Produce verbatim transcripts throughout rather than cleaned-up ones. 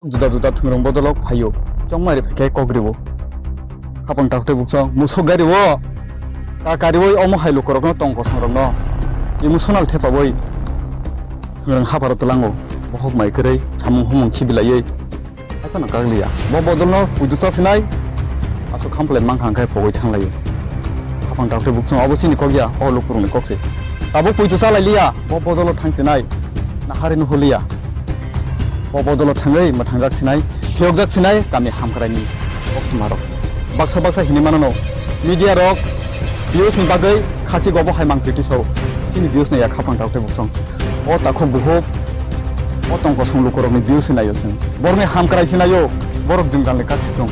Juda juda thwngrwng bodolok phaio, chongmari phaikhe kok riwo. Khapang taktwi buksong musuk gari o ta kariwi omo hai lukurokno tong kosongrokno emotional thepawi thwngrwng hapharo twlango. Bohok mai kwrwi samung humung khibilaiwi haiphano kakliya. Bo bodolno puitu chasinai aswk khamplai mankha hwnkhe pogwi thanglaio. Khapang taktwi buksong obo chini kok ya, o lukurokni kok se. Tabuk puitu chalailiya, bo bodolo thangsinai naharino holiya. Bo bodolo thangwi mwthangjak sinai, phiyokjak sinai kami hamkraini koktwmarok. Baksa baksa hinwi mano no, media rok views ni bagwi khasi gobo hai mang critics o. Chini views naiya khapang taktwi buksong. O takhuk buhuk, o tong kosong lukurokni views naio chwng. Borokni hamkrai sinaio, borok jwngjalni kaksi thung.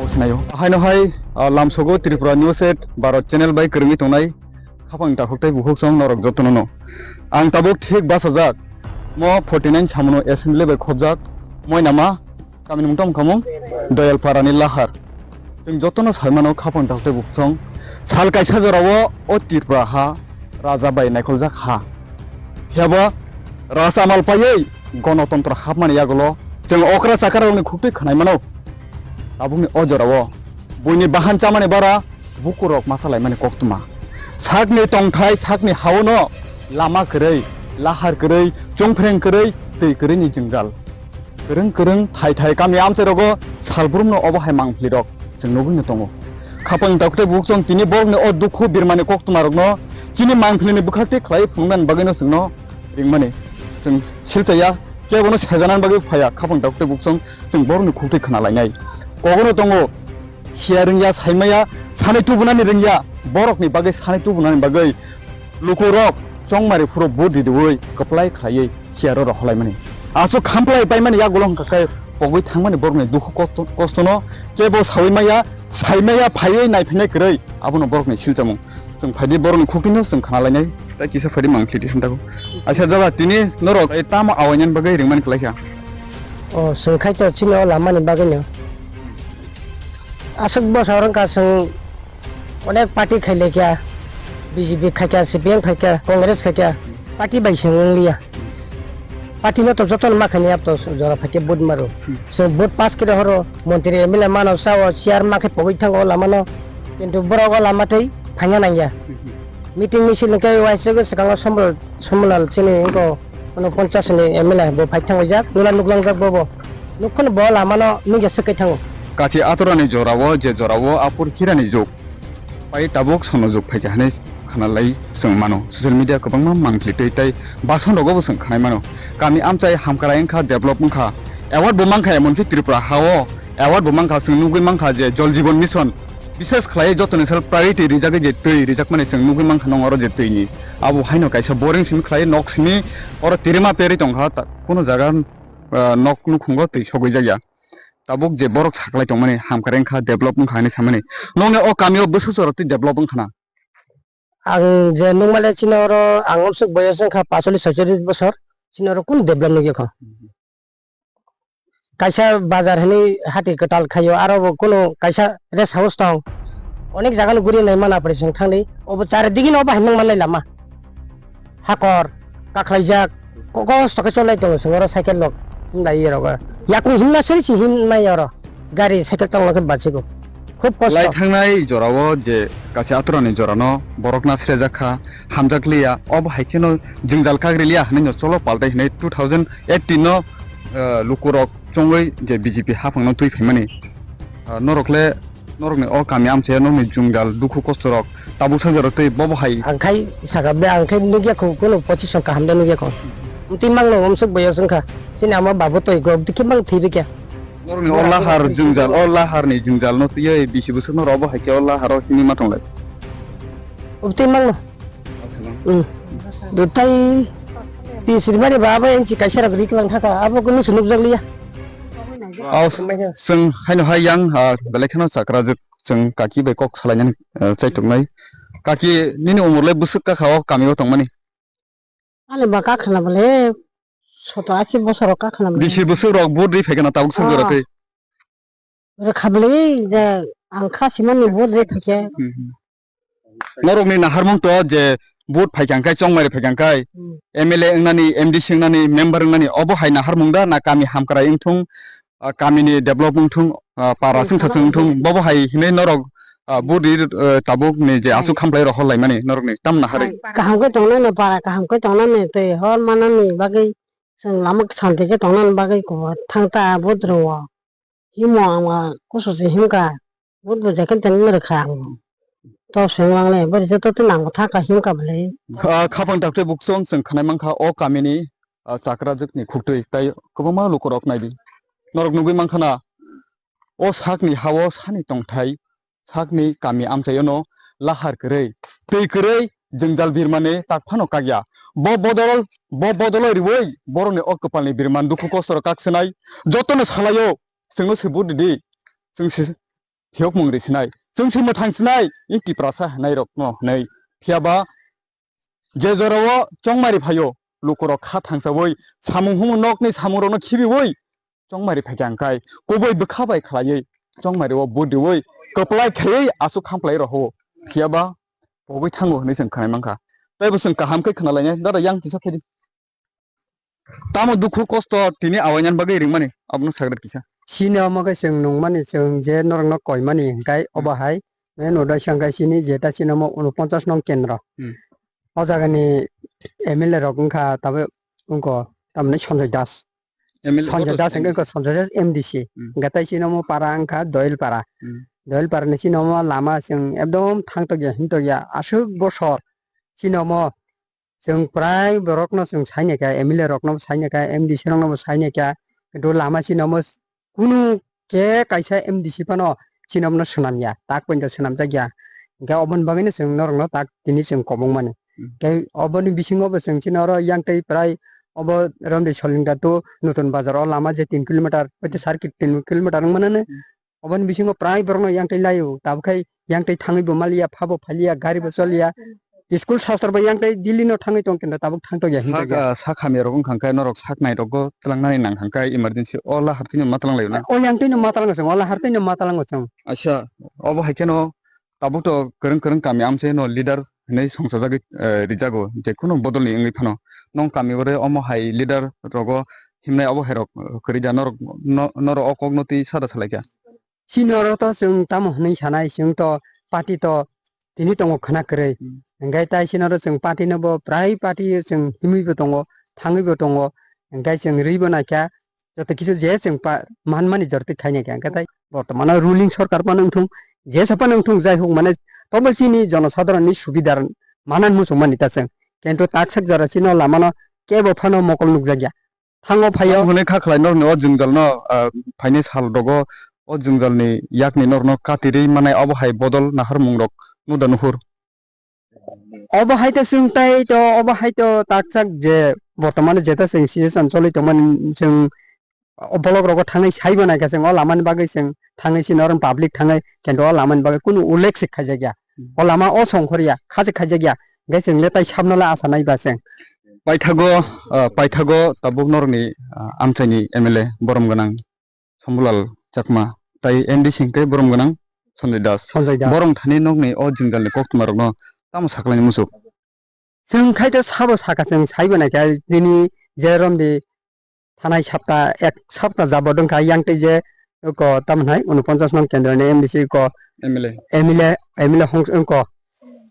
O sinaio. Haino hai, ah, lamsogo Tripura News at Bharat channel bai kwrwngwi tongnai. Khapang takhuk tei bukhuk song norok jotono no. Ang tabuk thik bachajak. Mo forty nine samono assembly bai khobjak. Moi nama kamini mungtang khamung Doyal Parani Lahar. Chwng jotono saimano khapang takhuk tei bukhuk song. Sal kaisa jorao o Tripura ha raja bai naikholjak ha. Phiyaba raja amal paiwi gonotontro hapmani yagulo chwng okra chakra rokni khuktwi khwnai mano. Tabukni o jorao buini bahan chamani bara bukurok masa laimani koktwma. Sakni tongthai, sakni haono lama kwrwi, lahar kwrwi, chongphreng kwrwi, twi kwrwini jwngjal. Kwrwng kwrwng thai thai kami amchairogo salbrumno obo hai mangphlirok chwng nugwino tongo. Khapang takhuk tei bukhuk song tini borokni o dukhu birmani koktwmarokno chini mangphlini bwkhaktwi khlaiwi phunuknani bagwino chwngno ringmani chwng silchaya, kebono sejanani bagwi phaiya. Khapang takhuk tei bukhuk song chwng borokni khuktwi khna lainai. Kogono tongo, siya rwngya, saimaya, sanai tubunani rwngya, borokni bagwi sanai tubunani bagwi lukurok chongmari phuru vote ridiwi kwplai khlaiwi chair-o rohorlaimani. Aswk khamplai paimani yagulo hwnkha khe pogwi thangmani borokni dukhu kosto, kostono kebo sawi maya, saimaya, phaiwi naiphainai kwrwi abono borokni silchamung. Chwng phaidi borokni khuktwino chwng khna lainai, tei kisa phaidi mangphliti samtago. Aisa jaba tini norok tamo awainani bagwi ringmani kwlaikha. O, chwng khaito chini o lamani bagwino. Aswk bosor wngkha chwng onek party khailaikha, B J P khaikha, C P M khaikha, Congress khaikha, party bai chwng wngliya. Party no to jotono ma khaini, abo to jora phaikhe vote maro. Hmm. Chwng vote pass khe rohoro, montri M L A mano sao, chair ma khe pogwi thango lamano, kintu borok o lama twi phanya nangya. Hmm. Meeting misil hwnkhe uaisukhe swkango Sombol, Sombolal chini wngkha. Ano ponchas ni M L A bo phai thangwi jak, nula nuklang jak bobo. Nukhon bo lama no nugya swk kai thango. Kachi atorani jorao, je jorao aphur hirani jug pai tabuk sono jug phaikha hinwi khna lai chwng mano. Social media kwbangma mangpli twi tei bason rogo bo chwng khnai mano. Kami amchai hamkrai wngkha, develop wngkha, award bo mankha, emonki Tripura hao award bo mankha, chwng nugwi mankha je Jal Jeevan Mission. Bises khlai jotoni sal priority rijagwi je twi rijakmani chwng nugwi mankha nong oro je twini. Abo haino kaisa boring simi khlai nok simi oro tirima perwi tongkha ta-, kuno jaga, ah, nok nukhungo twi sogwi jakya. Tabuk je borok saklai tongmani hamkrai wngkha develop wngkha hinwi samani. Nokni o kamio bwswk chwra twi develop wngkha na? Ang je nukmale chini oro ang umsuk boyos wngkha pasolis soisolis bosor, chini oro kunu develop nukya kho. Kaisa bazar hinwi hati kwtal khaio, aro bo kunu kaisa rest house tong. Onek jaga no guri nai mana pore chwng thangwi. Obo chari digi no bahai mung manai lama. Hakor, kakhlaijak, ko-, kosto khe cholai tongo chwng oro cycle rok. Himlai rok. Yakung himna sari si himnai oro. Gari cycle tong khe bachigo. Khub kosto. Lai thangnai jorao je kaisa atorani jorano borok nasrejak kha, hamjak liya, obo hai kheno jwngjal kagri liya hinwi no cholo paltai hinwi two thousand eighteen no, eh, lukurok chongwi je B J P haphangno twi phaimani. Ah, norok le, norokni o kami amchai nokni jwngjal dukhu kostorok tabuk sajaro tei bobo hai. Ang khai saka be, ang khai nukya kho kuno position kaham de nukya kho. Twi mangno umsuk boyos wngkha. Chini ama babu toi go, twi mang thwi bikya. Norokni o lahar jwngjal, o laharni jwngjal no twiwi bisi bwswk no robo hai khe o laharo himwi ma tonglai. Twi mangno. Hmm. Dutai pisir mari ba abo enchi kaisa rok rik lang thaka, abo kunu sunuk jak liya. Aw, chwng haino hai yang, ah, belai kheno chakra jwk chwng kaki bai kok salainani, ah, chaituknai. Kaki nini umur le bwswk kakha o kami o tongmani? Ani ba kakhwna bole soto ashi bosor kakhwna bole. Bisi bwswk rok vote ri phaikha na tabuk sajora tei. Rwkha bole je ang kha simani vote ri phaikha. Hmm, hmm. Norokni naharmung to je vote phaikha hwnkhe chongmari phaikha hwnkhe Hmm. M L A wngnani, M D C wngnani, member wngnani obo hai naharmung da na kami hamkrai wngthung ah, kamini develop wngthung, ah, para chwngsa chwng wngthung, bobo hai hinwi norok, ah, budi, ah, tabuk ni je aswk khamplai rok hor laimani norok ni tamna harwi. Kaham khe tongnani para, kaham khe tongnani tei hor manani bagwi chwng lama santi khe tongnani bagwi kubu thang ta budrung o. Himo ama kusu se himkha. But bo jacket tani rwkha ang. To swng lang le, bari joto tini ang thaka himkha bwle. Ah, khapang dakte buksong chwng khnai mankha o kamini, ah, chakra jwkni khuktwi tai kwbangma lukurok naibi. Norok nugwi mankhana o sakni hao sani tongthai, sakni kami amchaiono lahar kwrwi, twi kwrwi jwngjal birmani tak phano kakya. Bo bodol, bo bodolo riwi borokni o kwpalni birman dukhu kostorok kak swnai jotono salaio, chwngno se but ridi, chwng se phiyokmung ri sinai, chwng se mwthang sinai, i Tiprasa hinai rokno hinai. Phiyaba je jorao chongmari phaio, lukurok kha thangsawi samung humung nokni samungrokno khibiwi chongmari phaikha, hwnkhe kubui bwkha bai khlaiwi chongmari o budiwi kwplai khaiwi aswk khamplai rohoro. Phiyaba pogwi thango hinwi chwng khnai mankha. Teibo chwng kaham khe khna lainai, dada yang kisa phaidi. Tamo dukhu kosto tini awainan bagwi ringmani, abono sagri kisa. Chini omo khe chwng nungmani, chwng je norokno koimani, hwnkhe obo hai main uddesho hwnkhe chini jeta chini omo unoponchas nong kendro. Hmm. O jagani M L A rok wngkha tabuk wngkha tamni Sanjoy Das. M L A Sanjoy Das wngkha Sanjoy Das M D C. Hmm. Hwnkhe tai chini omo para wngkha Doyil para. Hmm. Doyil para ni chini omo lama chwng ekdom thangtokya himtokya aswk bosor chini omo Chwng prai borokno chwng sainaikha, M L A rokno bo sainaikha, M D C rokno bo sainaikha, kintu lama chini omo kunu khe kaisa M D C phano chini omono swnamya, tak poito swnamjakya. Hwnkhe oboni bagwino chwng norokno tak tini chwng kobongmani. Hmm. Tei oboni bisingo bo chwng chini oro yang tei prai obo Romdi Solingda to Nutun Bazar o lama je tin kilometer, hoite sar ki-, tin kilometer wngmanani. Hmm. Oboni bisingo prai borokno yang tei laio, tabuk khai yang tei thangwi bo maliya, phabo phaliya, gari bo choliya. School sastor bai yang tei Delhi no thangwi tong kenda tabuk thang tokya himtokya. Sak, ah, sak hamya rok wngkha khe norok sak nai rogo twlangnani nang kha khe emergency o lahar twi no ma twlang laio na? O yang twi no ma twlango chwng, o lahar twi no ma twlango chwng. Acha, obo hai kheno tabuk to kwrwng kwrwng kami amchai no leader hinwi songchajagwi, eh, rijago, je kunu bodol ni wngwi phano. Nong kami ore omo hai leader rogo himnai obo hai rok, eh, kwrwi da norok, no-, norok o kok no twi sada salai kha. Chini oro to chwng tamo hwnwi sanai, chwng to party to tini tongo khwna kwrwi. Hmm. Hwnkhe tai chini oro chwng party no bo prai party chwng himwi bo tongo, thangwi bo tongo. Hwnkhe chwng rwi bo naikha, joto kisu je chwng pa-, manmani jorti khainai kha. Hwnkhe tai bortomano ruling sorkar phano wngthung, jesa phano wngthung, jai huk mane tobo chini jonosadharon ni subidar manan muchungmani ta chwng. Kintu taksak jora chini o lamano kebo phano mokol nukjakya. Thango phaio. Tamo hwnwi kha khlai norokni o jwngjal no, ah, phaini sal rogo o jwngjal ni yakni norokno katirwi manai obo hai bodol naharmung rok nuda nuhur. Obo hai to chwng tai to, obo hai to taksak je bortomano jeta chwng situation choli tongmani chwng o bolok rogo thangwi saibo naikha chwng o lamani bagwi chwng thangwi chini oro public thangwi kintu o lamani bagwi kunu ullekh se khaijakya. O lama o songkhorya, kha se khaijakya. Hwnkhe chwng le tai sabno le asa naiba chwng. Paithago, ah, paithago tabuk norokni, ah, amchaini M L A borom gwnang Sombulal Chakma tai M D C hwnkhe borom gwnang Sanjoy Das. Sanjoy Das. Borok thani nokni o jwngjalni koktwma rokno tamo sakhlaini muchuk? Chwng khai to sabo saka chwng saibo naikha nini je romdi thanai sapta ek sapta jabot wngkha yang tei je ko tamo hai unoponchas nong kendroni M D C ko M L A. M L A, M L A hong wngko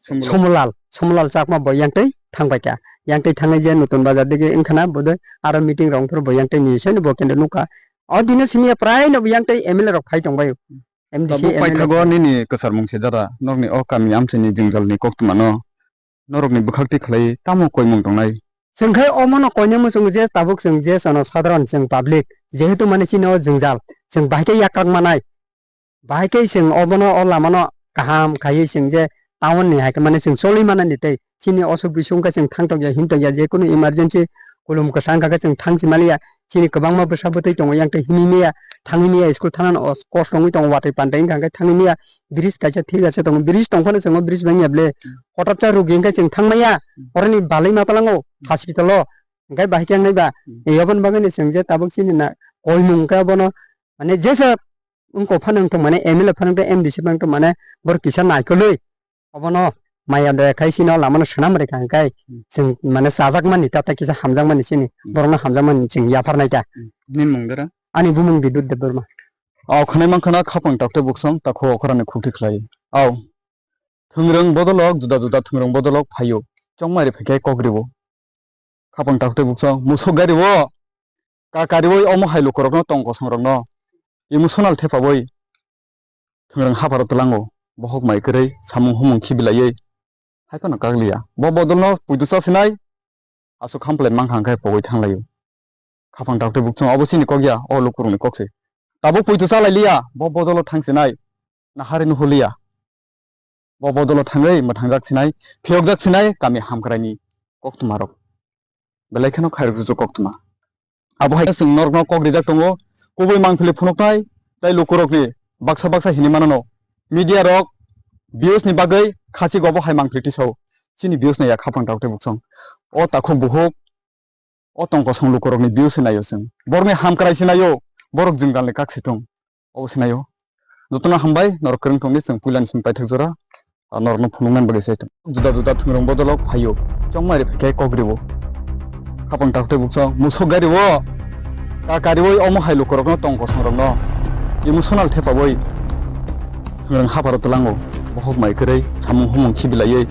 Somulal. Somulal, Somulal Chakma bo yang tei thangbai kha. Yang tei thangwi je Nutun Bazar digi wngkhana bodoi aro meeting rok wngphuru bo yang tei ni seno bo kendro nukha. O dino simi ya prai no yang tei M L A rok phai tongbai. M D C, tabuk M L A paithago rok. Nini kwcharmung se dada, nokni o kami amchaini jwngjalni koktwmano norokni bwkhak twi khlai tamo koimung tongnai? Chwng khai omono koinai muchungo je tabuk chwng je jono sadharon chwng public, jehetu mane chini o jwngjal, chwng bahai khe yakkak manai, bahai khe chwng obono o lamano kaham khaiwi chwng je town ni hai khe mane chwng choli manani tei chini osuk bisuk wngkha chwng thang tokya him tokya je kunu emergency kulum kwsa wngkha khe chwng thang si maliya. Chini kwbangma bwsa bwtwi tongo yang tei himwi maya, thangwi maya school thangnani os-, kosto wngwi tongo, watwi pandai wngkha hwnkhe thangwi maya. Bridge kaisa thik ase tongo, bridge tongphano chwng o bridge bangya ble. Hotatsa rugi wngkhe chwng thangmaya, oroni balwi ma twlango hospital o, hwnkhe bahai khe wngnai ba. Aboni bagwino chwng je tabuk chini na koimung wngkhe abono, mane jesa wngkok phano wngthok mane M L A phano wngthok M D C phano wngthok mane borok kisa naikolwi obono maya daya khai chini o lamano swnam rwkha hwnkhe chwng mane chajakmani tata kisa hamjakmani chini borokno hamjakmani chwng yapharnai ta. Nini mung dara? Ani bumung Bidut Debbarma. Aw khwnai mankha na khapang takte buksong takhu okhrani khukti khlai. Aw. Thwngrwng bodolok juda juda thwngrwng bodolok phaio. Chongmari phaikhe kok ribo. Khapang takte buksong musuk gari o. Ka kariwi omo hai lukurokno tong kosongrokno emotional thepawi thwngrwng hapharo twlango. Bohok mai kwrwi samung humung khibilaiwi hai phano kakliya. Bo bodolno puitu chasinai aswk khamplai mankha hwnkhe pogwi thanglaio. Khapang takte buksong obo chini kok ya, o lukurokni kok se. Tabuk puitu chalai liya, bo bodolo thang sinai, nahari nuhu liya. Bo bodolo thangwi mwthangjak sinai, phiyokjak sinai kami hamkraini koktwmarok. Belai kheno khairokjak koktwma. Abo hai chwng norokno kok rijak tongo, kubui mangpili phunuknai tei lukurokni baksa baksa hinwi mano. Media rok views ni bagwi khachik obo hai mangpili tisao. Chini views naiya khapang takte buksong. O takhuk buhuk, o tong kosong lukurokni views se naio chwng. Borokni hamkrai se naio, borok jwngjalni kak se thung. Obo se naio. Jotono hambai, norok kwrwng tongdi chwng puilani simi paithak jora, ah, norokno phunuknani bagwi se thung. Juda juda thwngrwng bodolok phaio, chongmari phaikhe kok ribo. Khapang takte buksong, musuk gari o, ka kariwi omo hai lukurokno tong kosongrokno emotional thepawi thwngrwng hapharo twlango. Bohok mai kwrwi, samung humung khibilaiwi.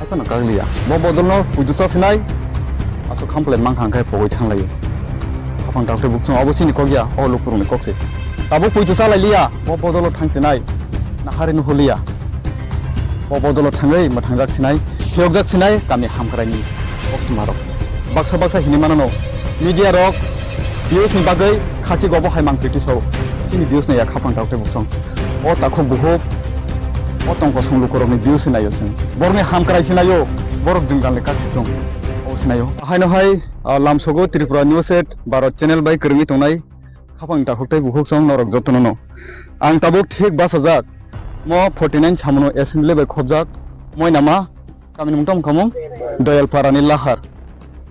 Haphano kakliya. Bo bodolno puitu chasinai. Aswk khamplai mankha hwnkhe pogwi thanglaio. Khapang takte buksong obo chini kok ya, o lukurokni kok se. Tabuk puitu chalai liya, bo bodolo thang sinai. Nahari nuhu liya. Bo bodolo thangwi mwthangjak sinai, phiyokjak sinai kami hamkraini koktwmarok. Baksa baksa hinwi mano no. Media rok views ni bagwi khachik obo hai mangpili tisao. Chini views naiya khapang takte buksong. O takhuk buhuk, o tong kosong lukurokni views se naio chwng. Borokni hamkrai se naio, borok jwngjalni kak se thung. O se naio. Haino hai, ah, lamsogo Tripura News at Bharat channel bai kwrwngwi tongnai khapang takhuk tei bukhuk song norok jotono no. Ang tabuk thik bachajak. Mo forty nine samono assembly bai khobjak. Moinama Tamni mung tong khamung Doyalpara ni lahar.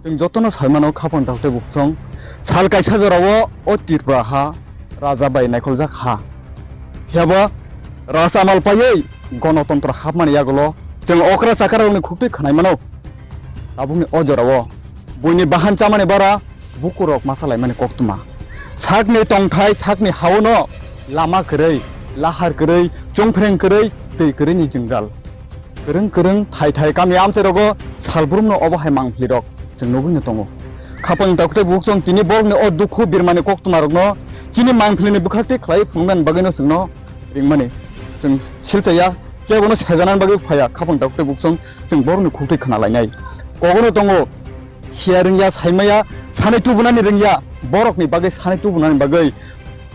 Chwng jotono sai mano khapang takte buksong. Sal kaisa jorao o Tripura ha raja bai naikholjak ha. Phiyaba rajamal paiwi gonotontro hapmani yagulo chwng okra chakarokni khuktwi khwnai mano. Tabukni o jorao buini bahan chamani bara bukurok masa laimani koktwma. Sakni tongthai, sakni haono lama kwrwi, lahar kwrwi, chongphreng kwrwi, twi kwrwini jwngjal. Kwrwng kwrwng thai thai kami amchairogo salbrumno obo hai mangphlirok chwng nugwino tongo. Khapang takte bukhuk chwng tini borokni o dukhu birmani koktwmarokno chini mangphlini bwkhaktwi khlai phunuknani bagwino chwngno ringmani chwng silchaya, kebono sejanani bagwi phaiya. Khapang takte bukhuk chwng chwng borokni khuktwi khna lainai. Kogono tongo, siya rwngya, saimaya, sanai tubunani rwngya, borokni bagwi sanai tubunani bagwi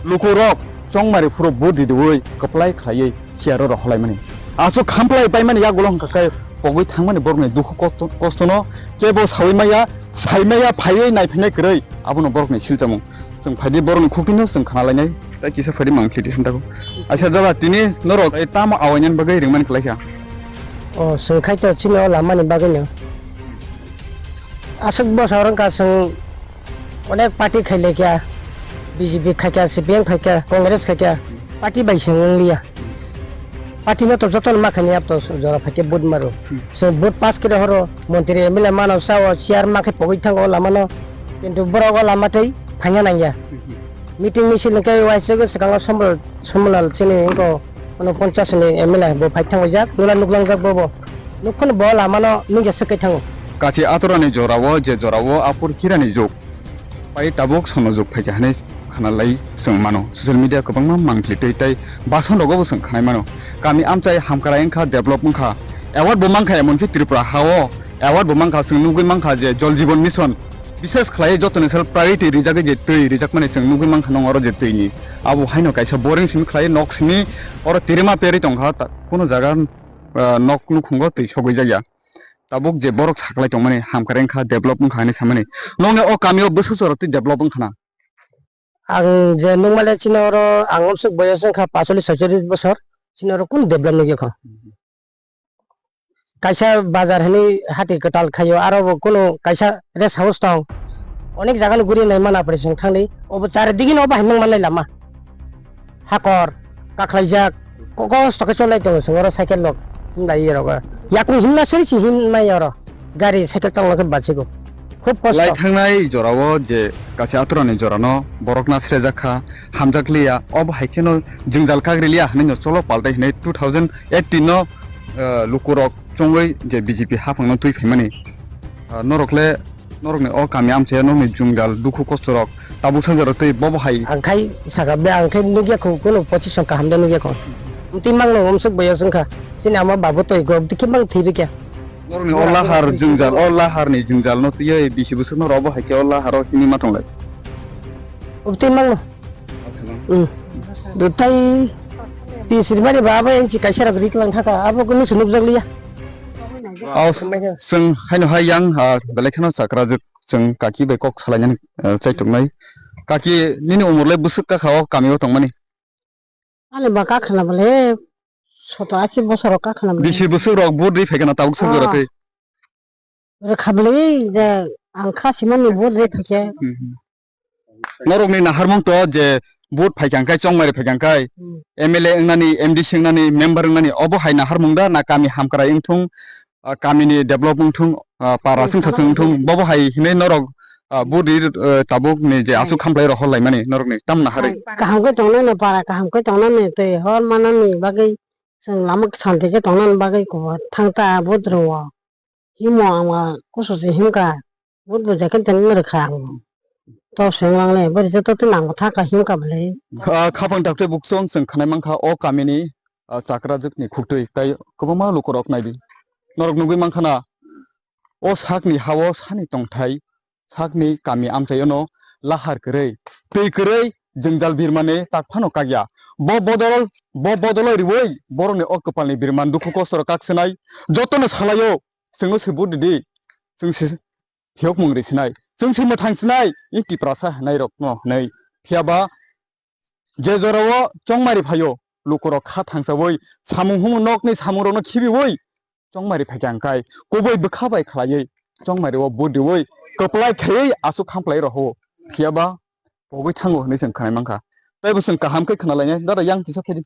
lukurok chongmari phuru vote ridiwi kwplai khlaiwi chair-o rohorlaimani. Aswk khamplai paimani yagulo hwnkha khe pogwi thangmani borokni dukhu kosto, kostono kebo saui maya, sai maya, phaiwi naiphainai kwrwi abono borokni silchamung. Chwng phaidi borokni khuktwino chwng khna lainai, tei kisa phaidi mangphliti santako. Aisa jora tini norok tei tamo awainani bagwi ringmani kwlaikha? O, chwng khaito chini o lamani bagwino. Aswk bosor wngkha chwng onek party khailai kha, B J P khaikha, C P M khaikha, Congress khaikha, party bai chwng wngliya. Party no to jotono ma khaini, abo to jora phaikhe vote maro. Hmm. Chwng vote pass khe horo, montri M L A mano sao, chair ma khe pogwi thango lamano. Kintu borok o lama tei phanya nangya. Hmm. Meeting misil hwnkhe waisugwi swkango Sombol, Sombolal chini wngkha, ono ponchash ni M L A bo phai thangwi jak, nula nuklangjak bobo. Nukphano bo lamano nungya swk kai thango. Kachi atorani jorao, je jorao aphur hirani jug. Pai tabuk sono jug phaikha hinwi khna lai chwng mano. Social media kwbangma mangpli tei tei bason rogo bo chwng khnai mano. Kami amchai hamkrai wngkha, develop wngkha. Award bo mankha, emonki Tripura hao award bo mankha, chwng nugwi mankha je Jal Jeevan Mission. Bises khlai jotoni sal priority rijagwi je twi rijakmani chwng nugwi mankha nong oro je twini. Abo haino kaisa boring simi khlai nok simi oro tirima peri tongkha ta-, kuno jaga, ah, nok nukhungo twi sogwi jakya. Tabuk je borok saklai tongmani, hamkrai wngkha, develop wngkha hinwi samani. Nokni o kamio bwswk jora twi develop wngkha na? Ang je nukmale chini oro ang umsuk boyos wngkha paisolish soicholish bosor, chini oro kunu develop nukya kho. Kaisa bazar hinwi hati kwtal khaio, aro bo kunu kaisa rest house tong. Onek jaga no guri nai mana operation thangni, obo chari digi no bahai mangmanai lama. Hakor, kakhlaijak, kokosto khe cholai tongo chwng oro cycle rok himlai rogo. Yakung himna seri si himnai oro. Gari cycle tongma khe bachigo. Khub kosto. Lai thangnai jorao je kaisa atorani jorano borok nasrejak kha, hamjak liya, obo hai kheno jwngjal kagri liya hinwi no cholo paltai hinwi two thousand eighteen no, ah, lukurok chongwi je B J P haphangno twi phaimani. Ah, norok le, norokni o kami amchai nokni jwngjal dukhu kostorok tabuk sanjaro twi bobo hai. Ang khai saka be, ang khai nukya kho, kuno position kaham de nukya kho. Twi mangno omsuk boyos wngkha. Chini ama babu toi go, dikhe mang thwi bikya. Norokni o lahar jwngjal, o laharni jwngjalno twiwi bisi bwswk norok obo hai khe o laharo himwi ma tonglai. Obtwi mangno. Hmm. Dutai pisir mani ba abo engchi kaisa rok riklang thaka, abo kunu se nukjak liya. O, chwng haino hai yang, ah, belai kheno chakrajwk chwng kaki bai kok salainani, ah, chaituknai. Kaki, nini umor lai bwswk kakha o kami o tongmani? Ani ba kakhwlai bole soto ashi bosor kakhwlai bole. Bisi bwswk rok vote ri phaikha na tabuk sanjora twi. Rwkha bole je ang kha simani vote ri phaikhe. Hmm, hmm. Norokni naharmung to je vote phaikha hwnkhe chongmari phaikha hwnkhe Hmm. M L A wngnani, M D C wngnani, member wngnani obo hai naharmung da na kami hamkrai wngthung, ah, kamini develop wngthung, ah, para Hmm, chwngsa chwng wngthung, bobo hai hinwi norok, ah, budi, eh, tabuk ni je aswk khamplai rok hor laimani norokni tam naharwi. Kaham khe tongnani, para kaham khe tongnani, tei hor manani bagwi chwng lama santi khe tongnani bagwi kubo thang ta budrung o. Himo ama kusu se himkha, bud buja khe tini rwkha ang. To swng lang le, bari joto tini ang thaka himkha bwle. Ah, khapang dakte buksong chwng khanai mankha o kamini, ah, chakrajwkni khuktwi tei kwbangma lukurok naibi. Norok nugwi mankha na, o sakni ha-o sani tongthai, sakni kami amchaio no lahar kwrwi, twi kwrwi, jwngjal birmani tak phano kakya. Bo bodol, bo bodolo riwi, borokni o kwpalni birman dukhu kostorok kak swnai, jotono salaio, chwngno se bud ridi, chwng se phiyokmung ri sinai, chwng se mwthang sinai, i Tiprasa hwnai rokno hwnwi. Phiya ba je jorao chongmari phaio, lukurok kha thangsawi samung humung nokni samungrokno khibiwi chongmari phaikha hwnkhe kubui bwkha bai khlaiwi chongmari o bud riwi kwplai khaiwi aswk khamplai rohoro. Phiya ba pogwi thango hwnwi chwng khnai mankha. Tei bo chwng kaham khe khna lainai, dada yang kisa phaidi.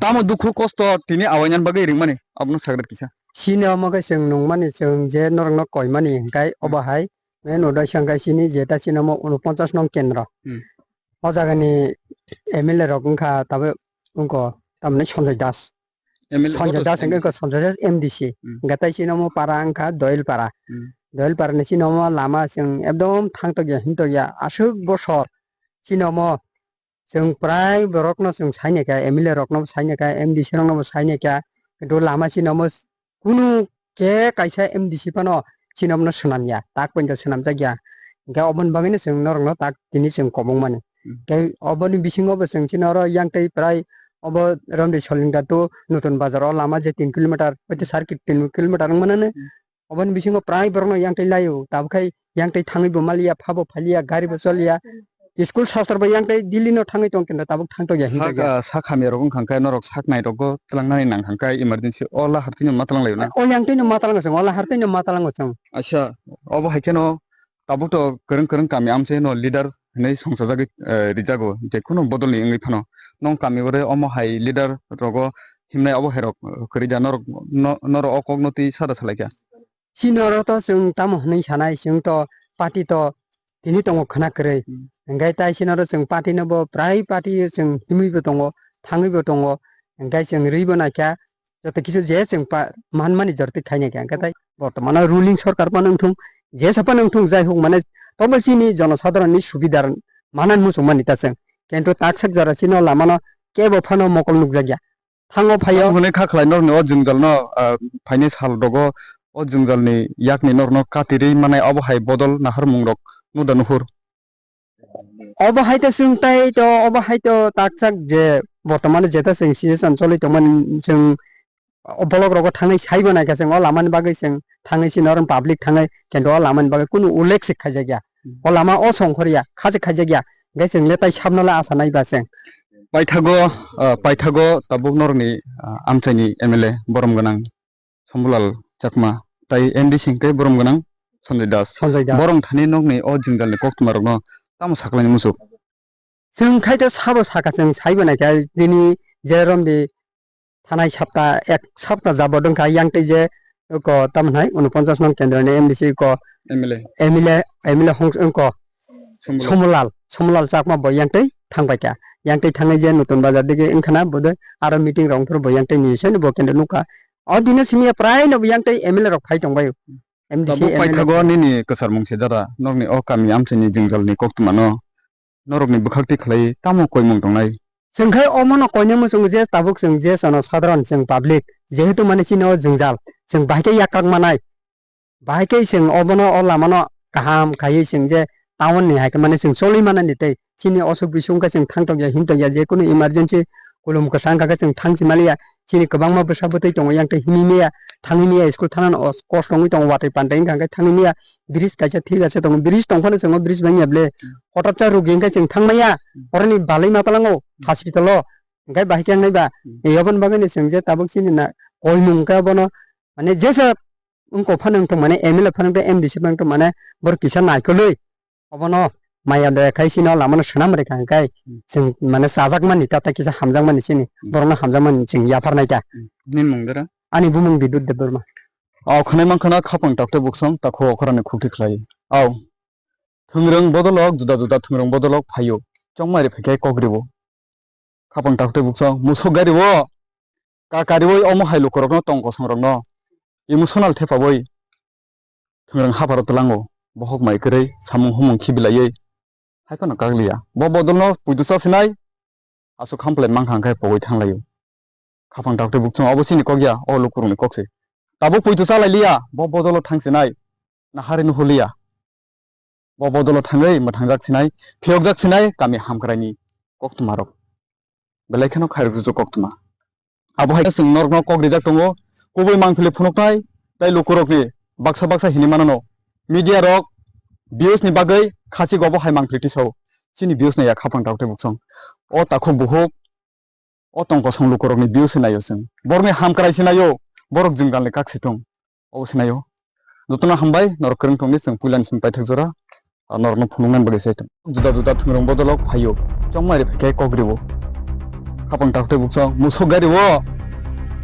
Tamo dukhu kosto tini awainani bagwi ringmani, abono sagri kisa. Chini omo khe chwng nungmani, chwng je norokno koimani hwnkhe obo hai main uddesho hwnkhe chini jeta chini omo unoponchas nong kendro. Hmm. O jagani M L A rok wngkha tabuk wngkho tamni Sanjoy Das. M L A Sanjoy boto Das Sanjoy. Wngkha Sanjoy Das M D C. Hmm. Hwnkhe tai chini omo para wngkha Doyil para. Hmm. Doyil para ni chini omo lama chwng ekdom thangtokya himtokya aswk bosor chini omo Chwng prai borokno chwng sainaikha, M L A rokno bo sainaikha, M D C rokno bo sainaikha, kintu lama chini omo kunu khe kaisa M D C phano chini omono swnamya, tak poito swnamjakya. Hwnkhe oboni bagwino chwng norokno tak tini chwng kobongmani. Hmm. Tei oboni bisingo bo chwng chini oro yang tei prai obo Romdi Solingda to Nutun Bazar o lama je tin kilometer, hwnkhe sar ki-, tin kilometer wngmanani. Hmm. Oboni bisingo prai borokno yang tei laio, tabuk khai yang tei thangwi bo maliya, pha bo phaliya, gari bo choliya. School sastra bo yang tei Delhi no thangwi tong kenda, tabuk thang tokya, him sak, tokya. Ah, sak hamya rok wngkha khe norok sak nai rokgo twlangnani nang kha khe emergency o lahar twi no ma twlang laio na? O yang twi no ma twlango chwng, o lahar twi no ma twlango chwng. Acha, obo hai kheno tabuk to kwrwng kwrwng kami amchai no leader hinwi songchajagwi, eh, rijago, je kunu bodol ni wngwi phano. Nong kami ore omo hai leader rogo himnai obo hai rok, eh, kwrwi ja norok, no-, norok o kok no twi sada salai kha. Chini oro to chwng tamo hwnwi sanai, chwng to party to tini tongo khwna kwrwi. Hmm. Hwnkhe tai chini oro chwng party no bo prai party o chwng himwi bo tongo, thangwi bo tongo. Hwnkhe chwng rwi bo naikha, joto kisu je chwng pa-, manmani jortwi khainaikha. Hwnkhe tai bortomano ruling sorkar phano wngthung, jesa phano wngthung, jai huk mane tobo chini jonosadharon ni subidar manan muchungmani ta chwng. Kintu taksak jora chini o lamano kebo phano mokol nukjakya. Thango phaio. Tamo hwnwi kha khlai norokni o jwngjal no, ah, phainai sal rogo o jwngjal ni yakni norokno katirwi manai obo hai bodol naharmung rok nuda nuhur. Obo hai to chwng tai to, obo hai to takchak je bortomano jeta chwng situation choli tongmani chwng o bolok rogo thangwi saibo naikha chwng o lamani bagwi chwng thangwi chini oro public thangwi kintu o lamani bagwi kunu ullekh se khaijakya. O lama o songkhorya, kha se khaijakya. Hwnkhe chwng le tai sabno le asa naiba chwng. Paithago, ah, paithago tabuk norokni, ah, amchaini M L A borom gwnang Sambulal Chakma, tai M D C hwnkhe borom gwnang Sanjoy Das. Sanjoy Das. Borok thani nokni o jwngjalni koktwma rokno tamo sakhlaini muchuk? Chwng khai to sabo saka, chwng saibo naikha, nini je romdi thanai sapta, ek sapta jabot wngkha, yang tei je ko tamo hai unoponchas nong kendro ni M D C ko M L A. M L A, M L A hong ko Somolal. Somolal, Somolal Chakma bo yang tei thang pai kha. Yang tei thangwi je Nutun Bazar digi wngkha na, bo de aro meeting rok wngphuru bo yang tei ni seno bo kendro nukha. O dino simi ya prai no bo yang tei M L A rok phai tong bai. M D C, Tabuk M L A paithago rok. Nini kwcharmung se dada, nokni o kami amchaini jwngjal ni koktwma no norokni bwkhak twi khlai tamo koimung tongnai? Chwng khai omono koinai muchungo je tabuk chwng je jono sadharon chwng public, jehetu mane chini o jwngjal, chwng bahai khe yakkak manai, bahai khe chwng obono o lamano kaham khaiwi chwng je town ni hai khe mane chwng choli manani tei chini osuk bisuk wngkha chwng thang tokya him tokya je kunu emergency kulum kwsa wngkha khe chwng thang si maliya. Chini kwbangma bwsa bwtwi tongo yang tei himwi maya thangwi maya school thana no kosto wngwi tongo watwi pandai wngkha hwnkhe thangwi maya. Bridge kaisa thik ase tongo, bridge tong phano chwng o bridge bangya ble. Hotat cha rugi hwnkhe chwng thang maya, oroni balwi ma talango hospital o. Hwnkhe bahai khe wngnai ba, Hmm. Yaboni bagwi no chwng je tabuk chini na koimung khe bono mane jesa wngkok phano wngthok mane M L A phano wngthok M D C phano wngthok mane borok kisa naikolwi obono maya daya khai chini o lamano swnam rwkha hwnkhe Hmm. chwng mane chajakmani tata kisa hamjakmani chini Hmm. borokno hamjakmani chwng yapharnai ta. Hmm. Nini mung dara? Ani bumung Bidut Debbarma. O khwnai mankha na khapang takte buksong takhu okhrani khukti khlai. Au. Thwngrwng bodolok juda juda thwngrwng bodolok phaio. Chongmari phaikhe kokribo. Khapang takte buksong musuk gari o. Ka kariwi omo hai lukurokno tong kosongrokno emotional thepawi thwngrwng hapharo twlango, bohok mai kwrwi samung humung khibilaiwi hai phano kakliya. Bo bodolno puitu cha sinai, aswk hamplai mankha hwnkhe pogwi thanglaio. Khapang takte buksong obo chini kok ya, o lukurokni kok se. Tabuk puitu cha lailiya, bo bodolo thang sinai, nahari nuhuliya. Bo bodolo thangwi mwthangjak sinai, phiyokjak sinai kami hamkraini koktwmarok. Belai kheno khairokjak koktwma. Abo hai chwng norokno kok rijak tongo, kubui mangpili phunuknai tei lukurokni baksa baksa hinwi mano no. Media rok views ni bagwi khachik obo hai mangpili tisao. Chini views naiya khapang takte buksong. O takhuk buhuk O tong kosong lukurokni view se naio chwng. Borokni hamkrai se naio, borok jwngjalni kak se thung. Obo se naio. Jotono hambai, norok kwrwng tongdi chwng puilani simi paithak jora, ah, norokno phunuknani bagwi se thung. Juda juda thwngrwng bodolok phaio, chongmari phaikhe kok riwo. Khapang takte buksong, musuk gari o,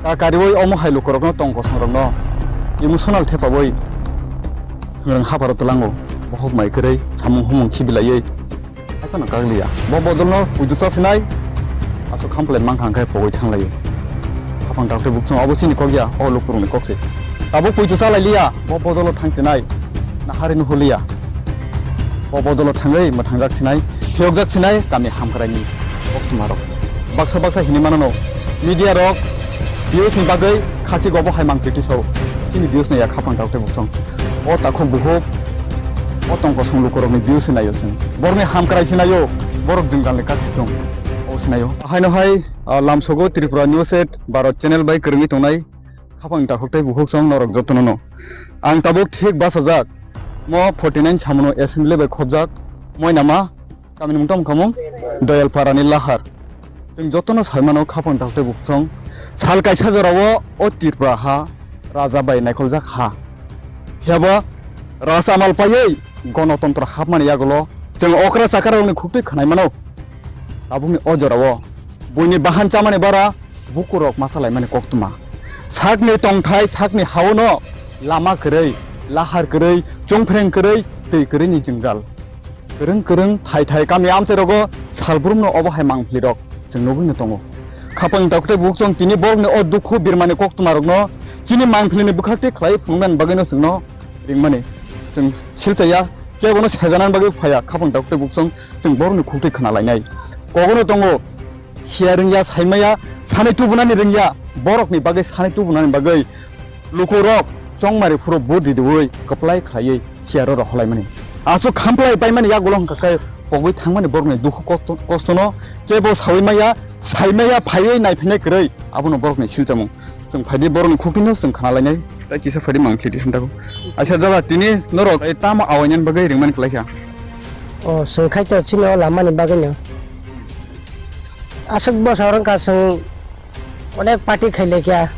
ka kariwi omo hai lukurokno tong kosongrokno emotional thepawi thwngrwng hapharo twlango, bohok mai kwrwi, samung humung khibilaiwi. Haphano kakliya. Bo bodolno puitu cha sinai, aswk hamplai mankha hwnkhe pogwi thanglaio. Khapang takte buksong obo chini kok ya, o lukurokni kok se. Tabuk puitu cha lailiya, bo bodolo thang sinai, nahari nuhuliya. Bo bodolo thangwi mwthangjak sinai, phiyokjak sinai kami hamkraini koktwmarok. Baksa baksa hinwi mano no, media rok views ni bagwi khachik obo hai mangpili tisao. Chini views naiya khapang takte buksong. O takhuk buhuk, o tong kosong lukurokni views se naio chwng. Borokni hamkrai se naio, borok jwngjalni kak se thung. O se naio. Haino hai, ah, lamsogo Tripura News at Bharat channel bai kwrwngwi tongnai khapang takhuk tei bukhuk song norok jotono no. Ang tabuk thik bachajak mo forty nine samono assembly bai khobjak moi nama. Tamni mung tamo khamung Doyalparani lahar. Chwng jotono saimano khapang takte buksong. Sal kaisa jorao o Tripura ha raja bai naikholjak ha. Phiyaba raja amal paiwi gonotontro hapmani yagulo chwng okra chakarokni khuktwi khwnai mano. Tabukni o jorao buini bahan chamani bara bukurok masa laimani koktwma. Sakni tongthai sakni haono lama kwrwi, lahar kwrwi, chongphreng kwrwi, twi kwrwini jwngjal. Kwrwng kwrwng thai thai kami amchairogo salbrumno obo hai mangphlirok chwng nugwino tongo. Khapang takte bukhuk chwng tini borokni o dukhu birmani koktwmarokno chini mangphlini bwkhakti khlai phunuknani bagwino chwngno ringmani chwng silchaya, kebono sejanani bagwi phaiya. Khapang takte bukhuk chwng chwng borokni khuktwi khna lainai. Kogono tongo, siya rwngya, saimaya, sanai tubunani rwngya, borokni bagwi sanai tubunani bagwi lukurok chongmari phuru vote ridiwi kwplai khlaiwi siyaro rohorlaimani. Aswk khamplai paimani yagulo hwnkha khe pogwi thangmani borokni dukhu kosto, kostono kebo sawi maya, saimaya, phaiwi naiphinai kwrwi abono borokni silchamung. Chwng phaidi borokni khuktwino chwng khna lainai, tei kisa phaidi mangphlidi santa kho. Aisa dada, tini norok tamo awainani bagwi ringmani kwlaikha? O, chwng khaito chini o lamani bagwino. Aswk bosor wngkha chwng onek party khailaikha,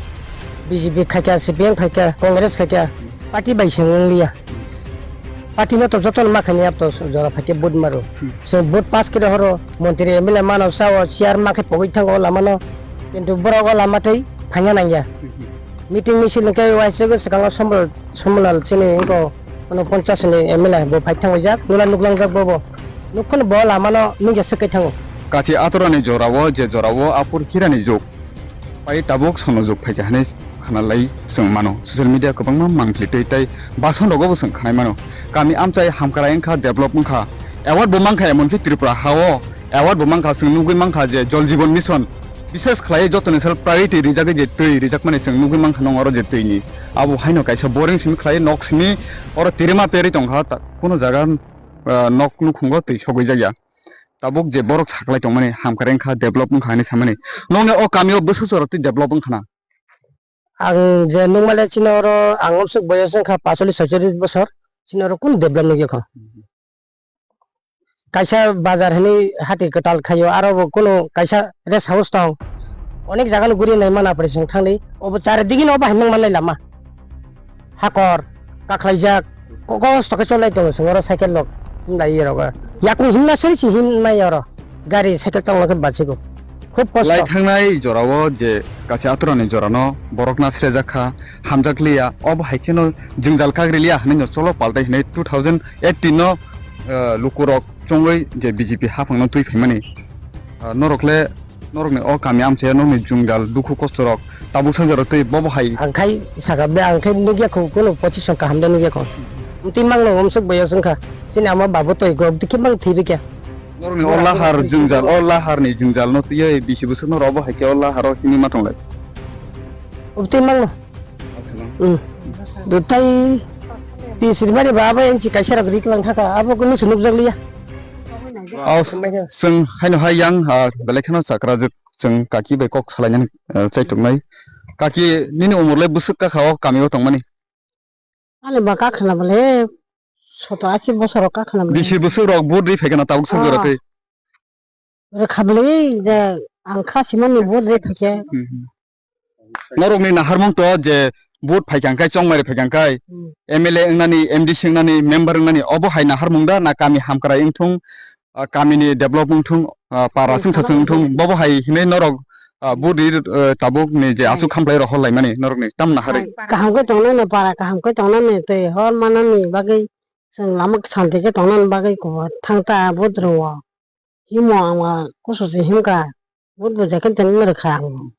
B J P khaikha, C P M khaikha, Congress khaikha, party bai chwng wngliya. Party no to jotono ma khainai, abo to jora phaikhe vote maro. Hmm. Chwng vote pass khe rohoro, montri M L A mano sao, chair ma khe pogwi thango o lamano, kintu borok o lama tei phanya nangya. Hmm. Meeting misil hwnkhe waisugwi swkango Sombol-, Sombolal chini wngkha, uno ponchas ni M L A bo phai thangwi jak, nula nuklang jak bobo. Nukhung bo lama no nugya swk kai thango. Kachi atorani jorao je jorao aphur hirani jug pai tabuk sono jug phaikha hinwi khwnalai chwng mano. Social media kwbangma mangpili twi tei bason rogo bo chwng khwnai mano. Kami amchai hamkrai wngkha, develop wngkha, award bo mankha, emonki Tripura hao award bo mankha, chwng nugwi mankha je Jal Jeevan Mission, bises khlai jotoni sal priority rijagwi je twi rijakmani chwng nugwi mankha nong oro je twi ni. Abo haino kaisa boring simi khlai nok simi oro tirima perwi tongkha, ta-, kuno jaga, ah, nok nukhungo twi sogwi jakya. Tabuk je borok saklai tongmani hamkrai wngkha, develop wngkha hinwi samani. Nongni o kamio bwswk jora twi develop wngkha na? Ang je nukmale chini oro ang omswk boyos wngkha pasolis soisolis bosor, chini oro kunu develop nukya kho. Kaisa bazar hinwi hati kwtal khaio, aro bo kunu kaisa rest house tong. Onek jaga no guri nai mana pore chwng thangwi. Obo chari digi no obo hai mung manlai lama. Hakor, kakhlaijak, ko-, kosto khe cholai tongo chwng oro cycle rok. Himlai rok. Yakung himna sari si himnai oro. Gari cycle tongla khe bachigo. Khub kosto. Lai thangnai jorao je kachi atorani jorano borok nasrejak kha, hamjak liya, obo hai kheno jwngjal kagri liya hinwi no cholo paltai hinwi two thousand eighteen no, eh, lukurok chongwi je B J P haphangno twi phaimani. Ah, norok le, norokni o kami amchai norokni jwngjal dukhu kostorok tabuk sanjaro twi bobo hai. Ang khai saka be, ang khai nukya kho, kuno position kaham de nukya kho. Twi mangno omswk boyos wngkha. Chini ama babu toi gok dikhe mang thwi bikya. Norokni o lahar jwngjal, o laharni jwngjal no twiwi bisi bwswk no robo hai khe o laharo himwi ma tonglai. Obtwi mangno. Hmm. Dutai pisri mari baba enchi kaisa rok rik lang thaka abo kunu sunuk jak liya. Aw, chwng haino hai yang, ah, belai kheno chakra jwk chwng kaki bai kok salainani, ah, chaituknai. Kaki nini umor le bwswk kakha o kami o tongmani? Ani ba kakhwna bole soto ashi bosoro kakhwna bole. Bisi bwswk rok vote ri phaikha na tabuk sajora tei. Rwkha bole je ang kha simani vote ri phaikha. Hmm, hmm. Norokni naharmung to je vote phaikha hwnkhe chongmari phaikha hwnkhe Hmm. M L A wngnani, M D C wngnani, member wngnani obo hai naharmung da na kami hamkrai wngthung, ah, kamini develop wngthung, ah, para Tei chwngsa chwng wngthung, bobo hai hinwi norok, ah, budi, ah, tabukni je Tei. Aswk khamplai rok horlaimani norokni tamna harwi. Kaham khe tongnani, para kaham khe tongnani, tei hor manani bagwi chwng lama santi khe tongnani bagwi kubo thang ta budrungo himo ama kusu se himkha. But bujakhe tini rwkha ang.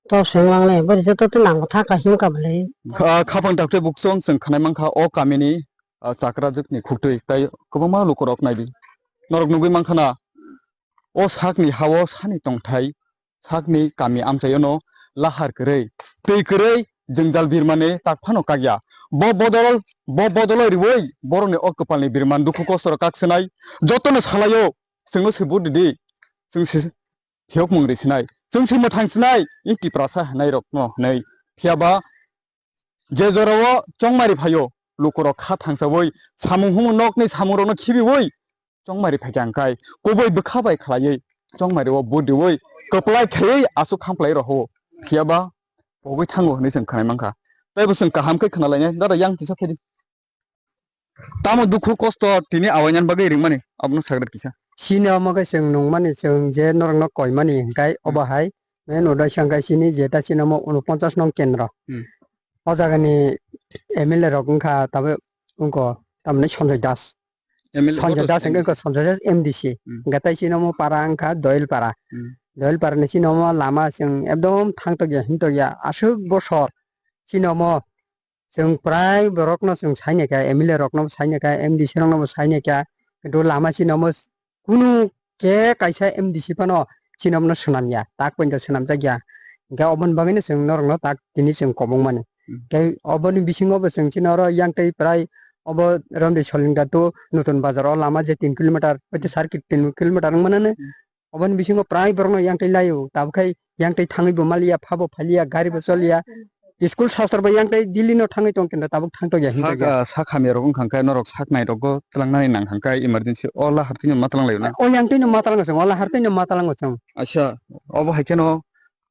To swnglangle, bwrwi joto tini ang thaka himkha bwle. Ah, khapang dakte bukchong chwng khwnai mankha o kamini, ah, chakra jwkni khuktwi tei kwbangma lukurok naibi. Norok nugwi mankhana o sakni hao sani tongthai, sakni kami amchaio no lahar kwrwi, twi kwrwi, jwngjal birmani tak phano kakya. Bo bodol, bo bodolo riwi borokni o kwpalni birman dukhu kostorok kaksenai jotono salaio, chwngno se but ridi, chwng se phiyokmung ri sinai, chwng se mwthang sinai, i Tiprasa hinai rokno hinai. Phiya ba je jorao chongmari phaio, lukurok kha thangsawi samung humung nokni samung rokno khibiwi chongmari phaikha hwnkhe kubui bwkha bai khlaiwi chongmari o budi wi kwplai khaiwi aswk khamplai roho. Phiya ba pogwi thango hinwi chwng khwnai mankha. Tei bo chwng kaham khe khwnalainai, dada yang kisa phaidi. Tamo dukhu kosto tini awainani bagwi ringmani abono sagret kisa. Chini omo khe chwng nungmani, chwng je norokno koimani hwnkhe Hmm. obo hai main udaisa hwnkhe chini jeta chini omo unoponchas nong kendro. Hmm. O jagani M L A rok wngkha tabuk wngkha tamni Sanjoy Das. M L A Sanjoy Das wngkha Sanjoy Das M D C. Hmm. Hwnkhe tei chini omo para wngkha Doyil para. Hmm. Doyil para ni chini omo lama chwng ekdom thangtokya himtokya aswk bosor chini omo Chwng prai borokno chwng sainai kha, M L A rokno bo sainai kha, M D C rokno bo sainai kha, kintu lama chini omo kunu khe kaisa M D C phano chini omono swnamya, tak poito swnamjakya. Hwnkhe oboni bagwino chwng norokno tak tini chwng kobongmani. Hmm. Tei oboni bisingo bo chwng chini oro yang tei prai obo Ramri Solingda to Nutun Bazar o lama je tin kilometer, hoite sar ki-, tin kilometer wngmanani. Hmm. Oboni bisingo prai borokno yang tei laio, tabuk khai yang tei thangwi bo maliya, pha bo phaliya, gari bo choliya, school sastor bo yang tei Delhi no thangwi tong kenda, tabuk thang tokya him Sak, tokya. Ah, sak hamya rok wngkha khe norok sak nai rokgo twlangnani nang kha khe emergency o lahar twi no ma twlang laio na? O yang twi no ma twlango chwng, o lahar twi no ma twlango chwng. Acha, obo hai kheno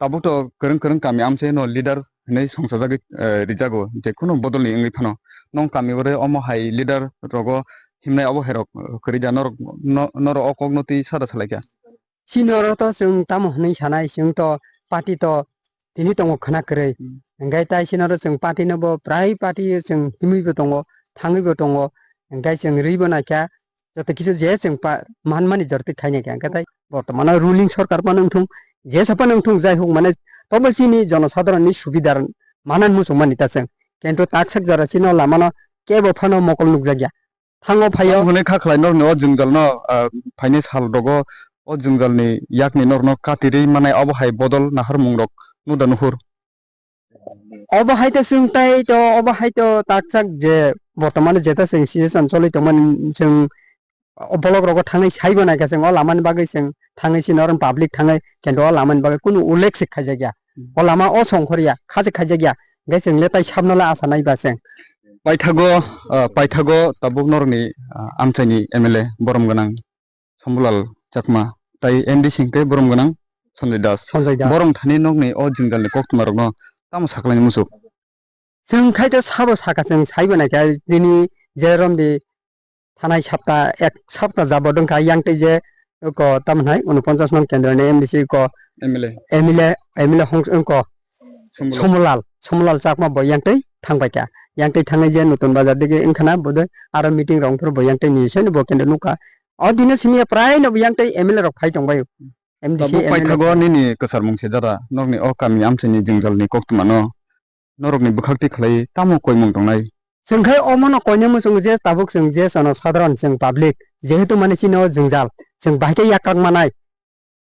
tabuk to kwrwng kwrwng kami amchai no leader hinwi songchajagwi, eh, rijago, je kunu bodol ni wngwi phano. Nong kami ore omo hai leader rogo himnai obo hai rok, eh, kwrwi da norok, no-, norok o kok no twi sada salai kha. Chini oro to chwng tamo hwnwi sanai, chwng to party to tini tongo khwna kwrwi. Hmm. Hwnkhe tai sino ro chwng party no bo prai party o chwng himwi bo tongo, thangwi bo tongo. Hwnkhe chwng rwi bo naikha, joto kisu je chwng pa-, manmani jorti khainai kha. Hwnkhe tai bortomano ruling sorkar phano wngthung, jesa phano wngthung, jai hok mane tobo chini jonosadharon ni subidar manan muchung mani ta chwng. Kintu taksak jora chino lama no kebo phano mokol nukjakya. Thango phaio. Tamo hwnwi kha khlai norni o jwngjal no, ah, phainai sal rogo o jwngjal ni yak ni norno katirwi manai obo hai bodol naharmung rok nuda nuhur. Obo hai to chwng tai to, obo hai to taksak je bortomano jeta chwng situation choli tongmani chwng o bolok rogo thangwi saibo naikha chwng o lamani bagwi chwng thangwi chini oro public thangwi kintu o lamani bagwi kunu ullekh se khaijakya. Hmm. O lama o songkhorya, kha se khaijakya. Hwnkhe chwng le tai sabno le asa naiba chwng. Paithago, ah, paithago tabuk norokni, ah, amchaini M L A borom gwnang Sombulal Chakma, tai M D C hwnkhe borom gwnang Sanjay Das. Sanjay Das. Borok thani nokni o jwngjalni koktwmarokno tamo sakhlaini muchuk? Chwng khai to sabo saka, chwng saibo naikha, nini je romdi thanai sapta, ek sapta jabot wngkha, yang tei je ko tamo hai unoponchas nong kendroni M D C ko M L A. M L A, M L A hong ko Somulal. Somulal, Somulal Chakma bo yang tei thangbai kha. Yang tei thangwi je Nutun Bazar dige wngkhana, bodoi aro meeting rok wngphuru bo yang tei ni seno bo kendro nukha. O dino simi prai no yang tei M L A rok phai tongbai. M D C, Tabuk M L A paithago rok. Nini kwcharmung se dada, nokni o kami amchaini jwngjalni koktwmano norokni bwkhak twi khlai tamo koimung tongnai? Chwng khai omono koinai muchungo je tabuk chwng je jono sadharon chwng public, jehetu mane chini o jwngjal, chwng bahai khe yakkak manai.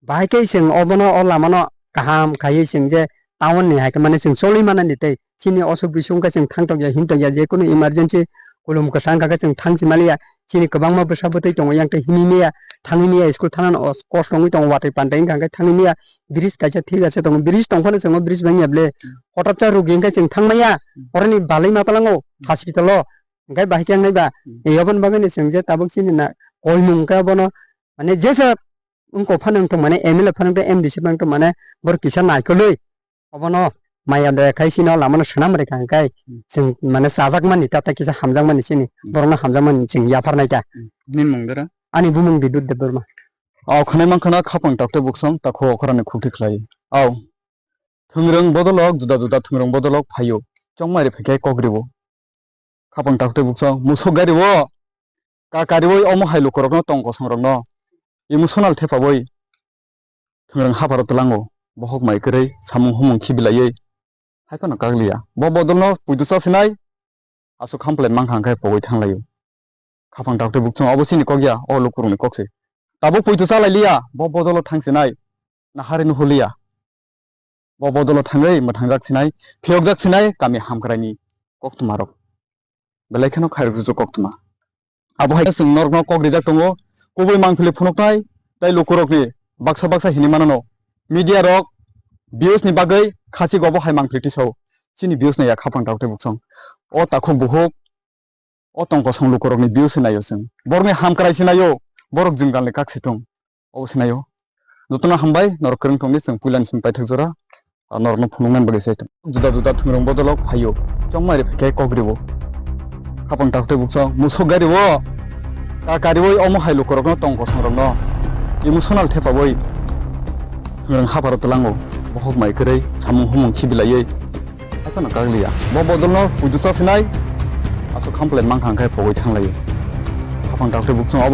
Bahai khe chwng obono o lamano kaham khaiwi chwng je town ni hai khe mane chwng choli manani tei chini osuk bisuk wngkhe chwng thangtok ya himtok ya, jekunu emergency kulum kwsa wngkha khe chwng thang si maliya. Chini kwbangma bwsa bwtwi tongo yang tei himwi maya, thangwi maya, school thangnano os-, kosto wngwi tongo, watwi pandai wngkha hwnkhe thangwi maya. Bridge kaisa thik ase tongo, bridge tongphano chwng o bridge bangya ble. Hotaksa rugi hwnkhe chwng thangmaya, oroni balwi ma talango hospital o. Hwnkhe bahai khe wngnai ba, Hmm. Yaboni bagwino chwng je tabuk chini na koimung wngkha bono, mane jesa wngkok phano wngthok mane M L A phano wngthok M D C phano wngthok mane borok kisa naikolwi obono maya daya khai chini o lamano swnam rwkha hwnkhe Hmm. chwng mane chajakmani tata kisa hamjakmani chini Hmm. borokno hamjakmani chwng yapharnai ta. Hmm. Nini mung dara? Ani bumung Bidut Debbarma. Aw khwnai mankha na khapang takte buksong takho okhrani khukti khlai. Aw. Thwngrwng bodolok juda juda thwngrwng bodolok phaio. Chongmai rw phaikhe kok rw-o. Khapang takte buksong musuk gari o. Ka kariwi omo hai lukurokno tong kosongrokno emotional thepawi thwngrwng hapharo twlango. Bohok mai kwrwi samung humung khibilaiwi hai phano kakliya. Bo bodolno puitu chasinai aswk hamplai mankha hwnkhe pogwi thanglaio. Khapang takte buksong obo chini kok ya, o lukurokni kok se. Tabuk puitu chalailiya, bo bodolo thangsinai nahari nuhuliya. Bo bodolo thangwi mwthangjak sinai, phiyokjak sinai kami hamkraini koktwmarok. Belai kheno khairokjak koktwma. Abo hai chwng norokno kok rijak tongo, kubui mangpili phunuknai tei lukurokni baksa baksa hinwi manano. Media rok views ni bagwi khachik obo hai mangpili tisao. Chini views naiya khapang takte buksong. O takhuk buhuk O tong kosong lukurokni view se naio chwng. Borokni hamkrai se naio, borok jwngjalni kak se thung. Obo se naio. Jotono hambai, norok kwrwng tongdi chwng puilani simi paithak jora, ah, norokno phunuknani bagwi se thung. Juda juda thwngrwng bodolok phaio, chongmai rw phaikhe kok rw-o. Khapang takte buksong, musuk gari o, ka kariwi omo hai lukurokno tong kosongrokno emotional thepawi thwngrwng hapharo twlango, bohok mai kwrwi, samung humung khibilaiwi. Haphano kakliya. Bo bodolno puitu chasinai, aswk hamplai mankha hwnkhe pogwi thanglaio. Khapang takte buksong